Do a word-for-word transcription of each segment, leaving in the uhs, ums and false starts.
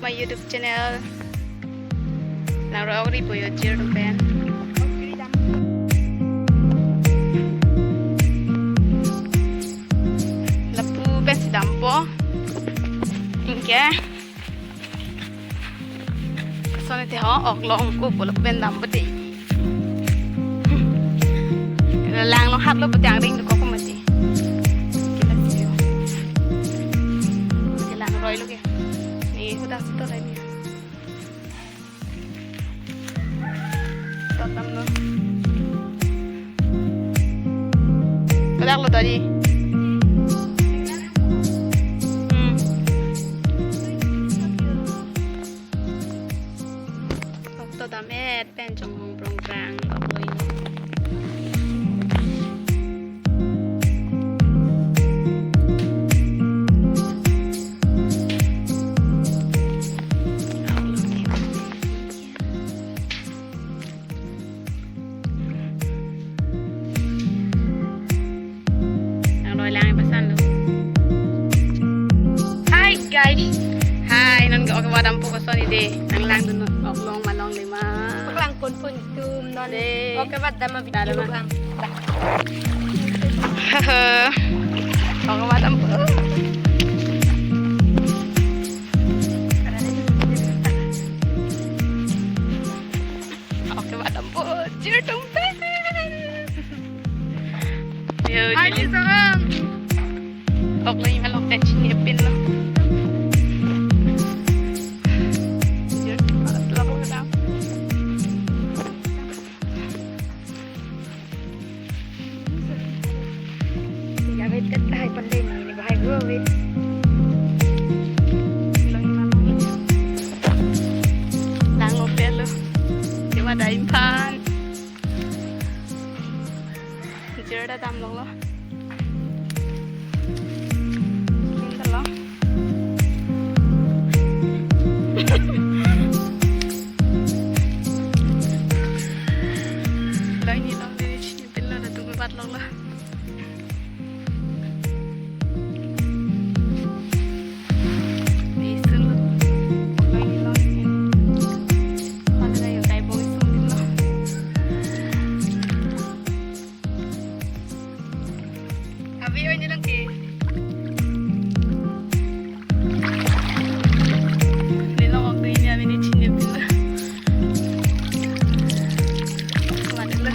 My YouTube channel. Langroi-ri po yo, jirpo pen. Lapu pensi dampo. Anke. Soni te ho, ok long ko po lapu pen dampo te. Lang long hat lo pute angring ko ko mati. Kita sih. Kita langroi lo ke. Ni sudah situ lagi. Tatam lo. Kodak lo tadi. Hmm. Okto dam-et pen chonghong prongprang ok lo. Langroi lang pasan lo. Hi guys. Hi, non ke ok wadam po kosoni de. Nang langdun non ok long ma longle ma. Paklangpon pon tum non. De. Ok wadam ma. Wadam video ma. Bang. Haha. Ok wadam po. Ok wadam po. Jirpo pen. Yo, Hai, jili. Sarang. Ok lo, ima lok te chinipin lo. Yo, pas lo ko dam. Ya, wait, tet, hai, pandai ni, ni, bahai gua, wait. Lang lo pelo. Cuma ada impan. Jir ta dam long lo. Pinta lo. Lo ini lo, ini chinipin lo, latum vat long lo. Ni sun lo. Lo ini lo, ini. Hala la yo kai bong sun lo. Abi, oi, ni lang ke. Ni lang waktu ini abi ni chinipin lo. Mati lo.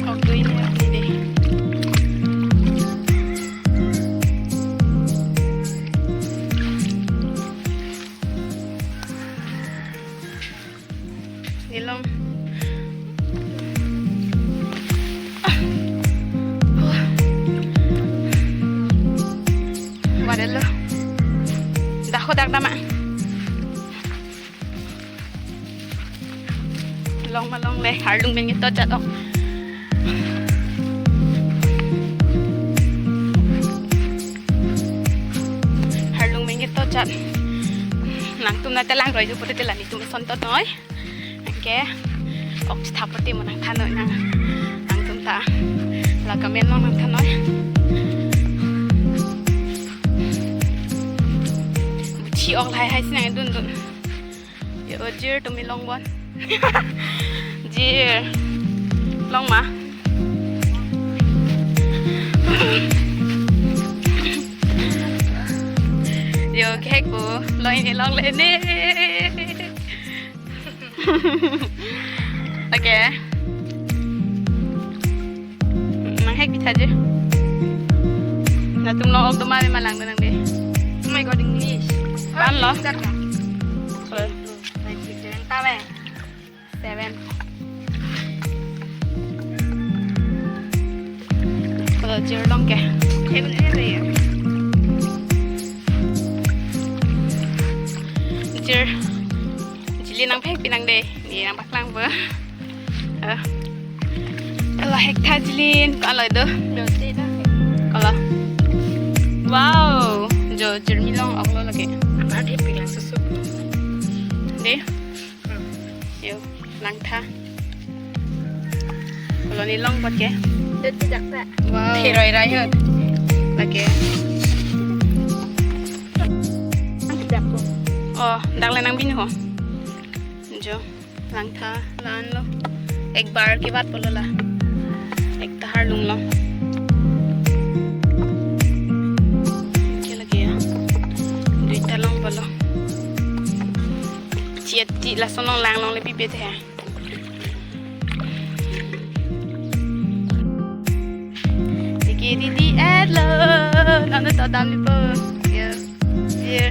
Waktu ini abi de. Ni long. Ah. Wah. Wadam lo. Dak ho dak dam ma. Long ma longle, arlong pen ketot jat ok. Arlong pen ketot jat. Nangtum na te langroi jo pute te la netum ason tot noi. Anke. Ok, chithap pute mo nangthan noi nang. Nangtum ta. La kamen long nangthan noi. Buchi ok lahai hai si nangdun dun. Yo, jir tumi long bon. Jir. Long ma. Yo, kek bu. Long ini longle ne. Okay. Nang hek pitha je. Latum long ok do ma, ma langdun nang de. Oh my God, English. Pan lo. English dak na. Sorry. Five, six, seven, ta ve. Seven. Kalau jir long ke. Seven, seven ya. Jir. Jili nang phek pinang de. Ni nang paklang bo. Ah. Kalau hek tha jilin, kalau do. Dote dah. Kalau. Wow, jo jirmi long ok lo lagi. Apa dia pinang susu? De. Hmm. Yo, langtha. Kalau ni long buat ke. Wow. Theroi rai ho. Lake. Oh, dak le nangbin ho. Jo, langtha, la-an lo. Ek bar kebat pulo la. Ek tahar lung lo. Ke lake ya. Duita long pulo. Chiat ti lason long lang longle pipe the. Diki didi at lo. Nana to damlipo. Ya. Ya.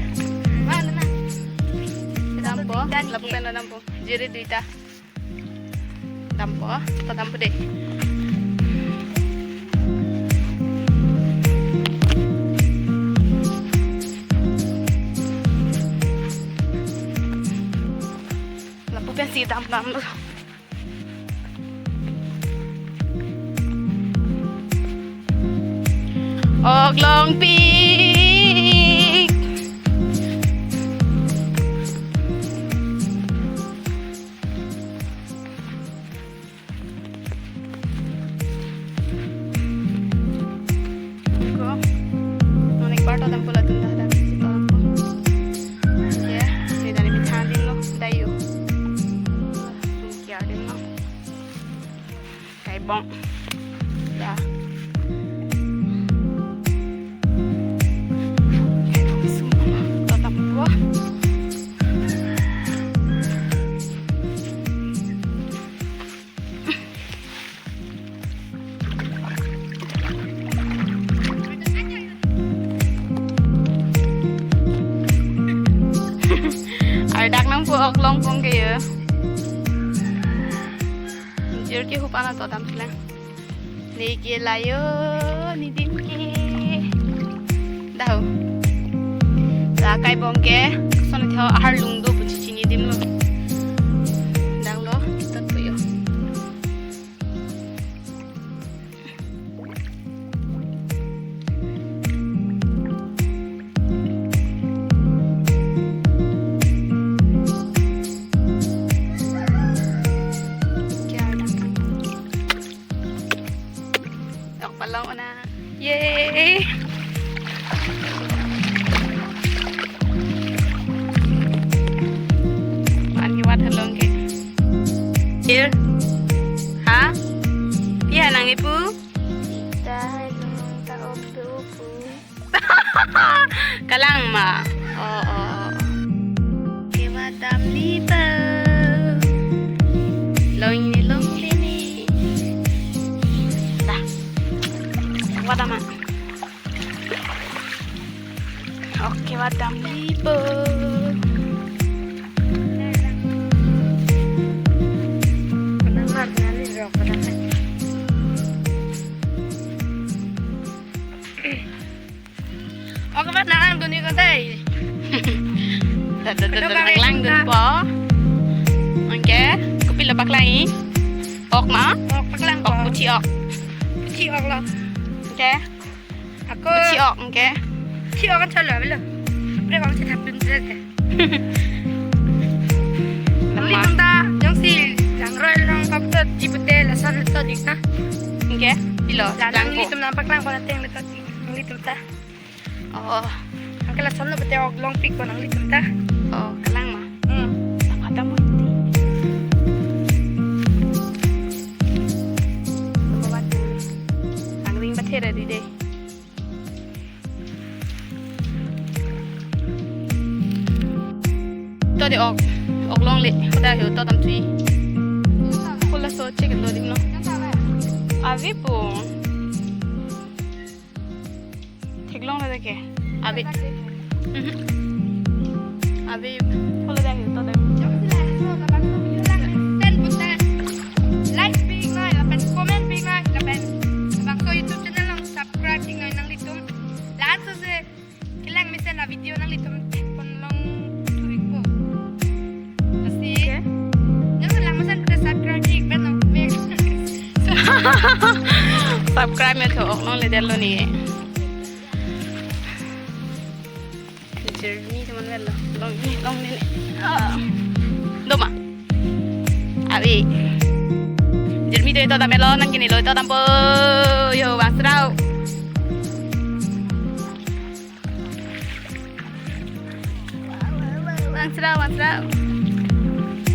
Dampo. Lapu pen dampo. Jiri duita. Dampo. To dampo de. Lapu pen si dam damlo. Ok longpik. Ko, non ek bar to dampo latum dah dah si to dampo. Ya, si dari pithan din lo, dayu. Kia din lo. Kaibong. Ya. Kaibong semua. To dampo. Ardak nangpo ok longpon ke ya. Jir ke hupan ato dam sila. Neke layo, nedim ke. Daho. La kaibong ke, son theo ahar lung do pu chichini dim lo. Dang lo, tot puyo. Tok palong na. Yay! Ani wat halong ke. Here. Ha? Iya nang ipu? Ita hai nung ta om tu pu. Kalang ma. Oh, oh. Kebat damlipo. Long ni long ni. Dah. Wat ama. Ok, kebat damlipo. Pernah mar nani rok pada. Ok, kebat nang duni kontai. Dah, dah, dah, dah, lang lang dunpo. Ok, kopilo paklang-i? Ok ma? Ok, paklang. Ok, puchi ok. Puchi ok lo. Ok. Ako. Puchi ok, ok. Puchi ok kan chalo, bilo. Pre bang si thap dun dun. Nanglitum ta, jongsi langroi along kapto di pute lason to dik na. Ok, pilo. La lang nangpo. Nanglitum nangpaklang pon ateng le to dik, nanglitum ta. Oh. Angke lason lo pute ok longpik pon nanglitum ta. Oh, kalang ma. Hmm. Apa ta mo hindi? Ang ring bathe ready de. To de ok. Ok longle. Koda ho to tam tui. Kola so check lo dim lo. Ave po. Theklongle ke. Ave. Mhm. Ave. Kola da ho to de. Like pik noi, lapen comment pik noi, lapen bangso YouTube channel along subscribe pik noi nanglitum. Laso si kelang mesen a video nanglitum thekpon long thuikpo. Lasi, okay. Nang lang mesen te subscribe pik pen nang pik. Subscribe me tho ok longle det lo ni. Journey teman melo. Long ni, long ni. Ah. Doma. Ave. Journey Ito, ito, damlo, nang kini lo, ito, dampo. Yo, Bang Srao. Bang Srao, Bang Srao.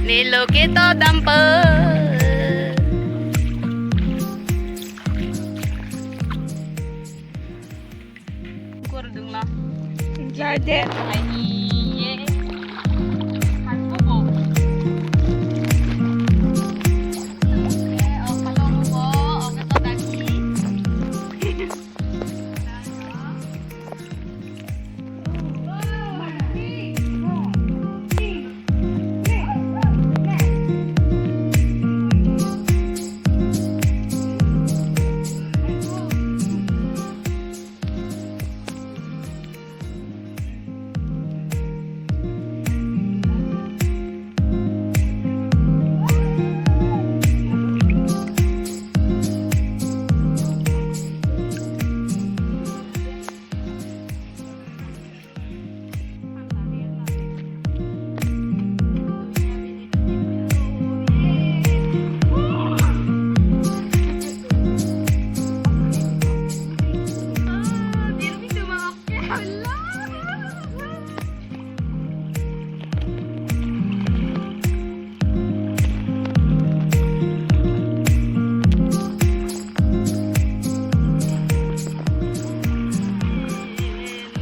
Nilo ke ito, dampo. Kurdung lo. Enjoy it. Ai, ye. Kan bobo. Eh, oh, kalau bobo, oh, keto dagi.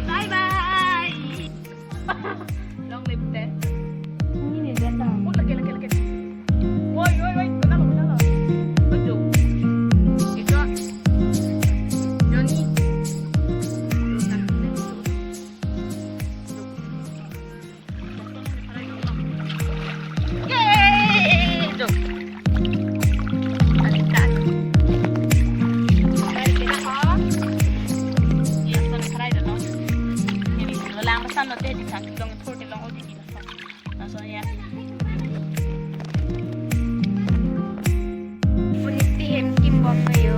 Bye bye. Long live te. Ini dia datang. Oh, lagi, lagi, lagi. Woi, woi, woi, kena lo, kena lo. Betul. Itu. Johnny. Yeay, itu. Ada ikan. Dari kita, ho. Iya, sana, sana, ada, no. Ini, lang pesan lo, teh, di sana, long, itu, di long, oh, di Langsung ya. Puniti hem kimbom yo.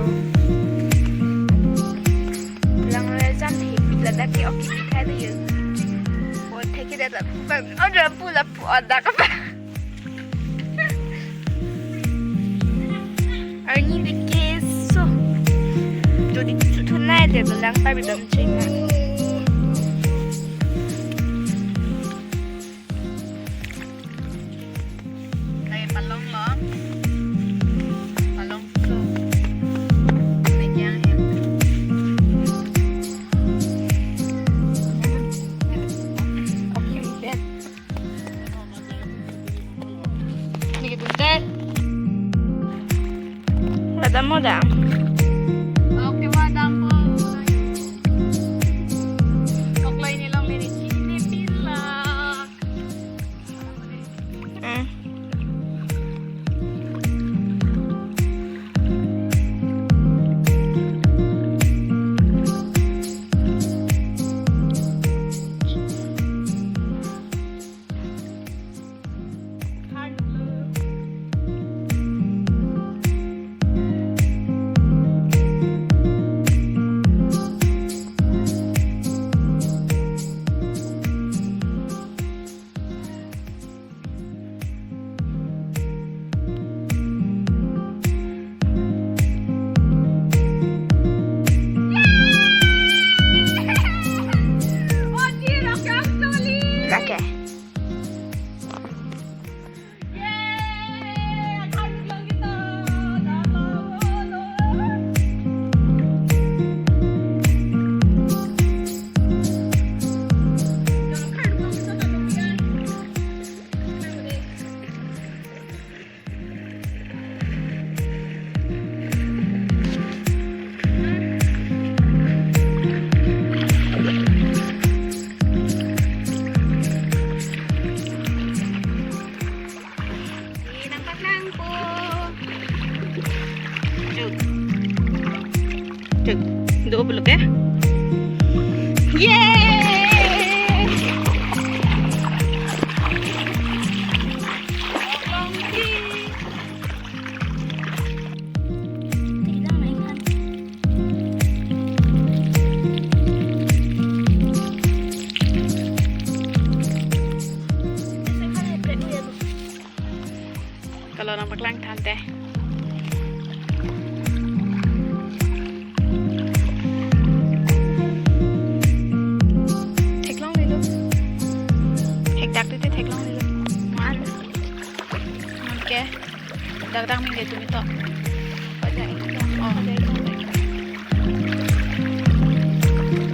Langlo jam hi ladak ke oki khai yo. Bo thek ke da bang ada pula pu ada ka. Arni di keso. Jodi chuthunai de lang pa bidom chenga. Lagi palong lo. Palong so. Lagi yang hem. Oke, udah. Ini kita udah. Madam, madam. Oke, madam po. Koklo ini long ini sini pilak. Hmm. Lake. Di nangpaklang po. Cuk. Cuk. Do belum ya? Yeay! Kalau nangpaklang than te. Tang mingge tumi to. Oh.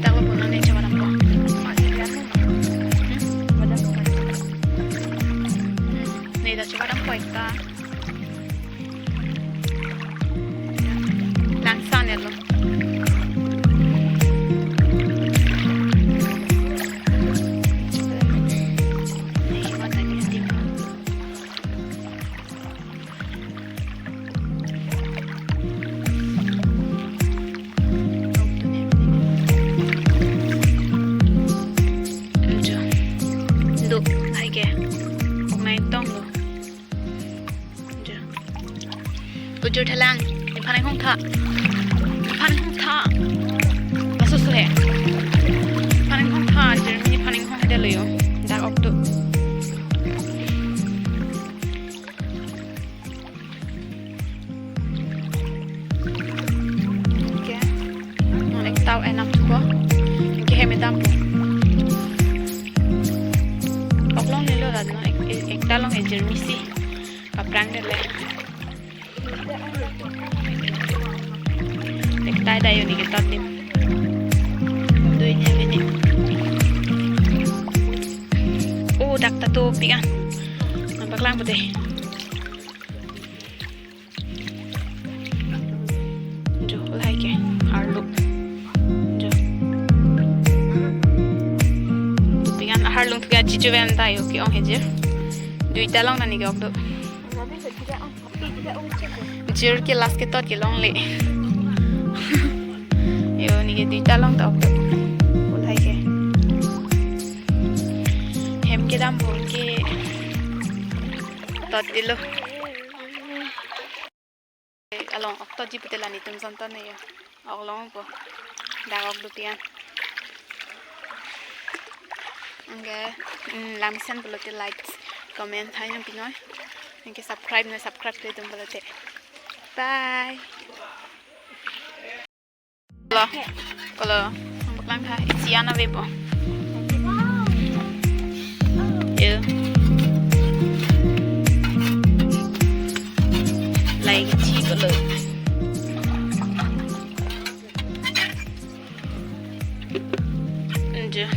Tang lo bono ne chobadampo. Hmm? Ne ta chobadampo ekta. Langsan ya lo. Do, hai ke. Kok nai tong lo. Ujur thalang, nephan inghong tha. Nephan inghong tha. Laso so he. Nephan inghong tha, Jeremy nephan inghong hede lo yo. Dak ok do. Okay. Non ek tau enam tuko. Ke hem dampo. Ok long nelo rat non ek, ek, ekta long e Jeremy si. Paprang dele. Ek tai dayo ni ke tot dim. Dui ne mene. Oh, dak ta to pikan. Nampak lang pute. Jo, lahai ke. Arlo. Jo. Pikan arlong thuke chichu ven ta yo ke-ong he jir. Duita long nani ke ok do. Jir ke last ke tot ke longle. Yo, ne ke duita long ta ok do. Lahai ke. Hem kedampo ke tot dilo. Along ok totji pute la netum son ton ne yo. Ok longpo. Dak ok do pikan. Anke, mm, langmesen pulote like, comment hai nang pinoi. Anke subscribe noi, subscribe kledun pulote. Bye. Lo. Kolo. Nang paklang tha. Isi an avepo. Yo. Lahai kechi kolo. Enjo.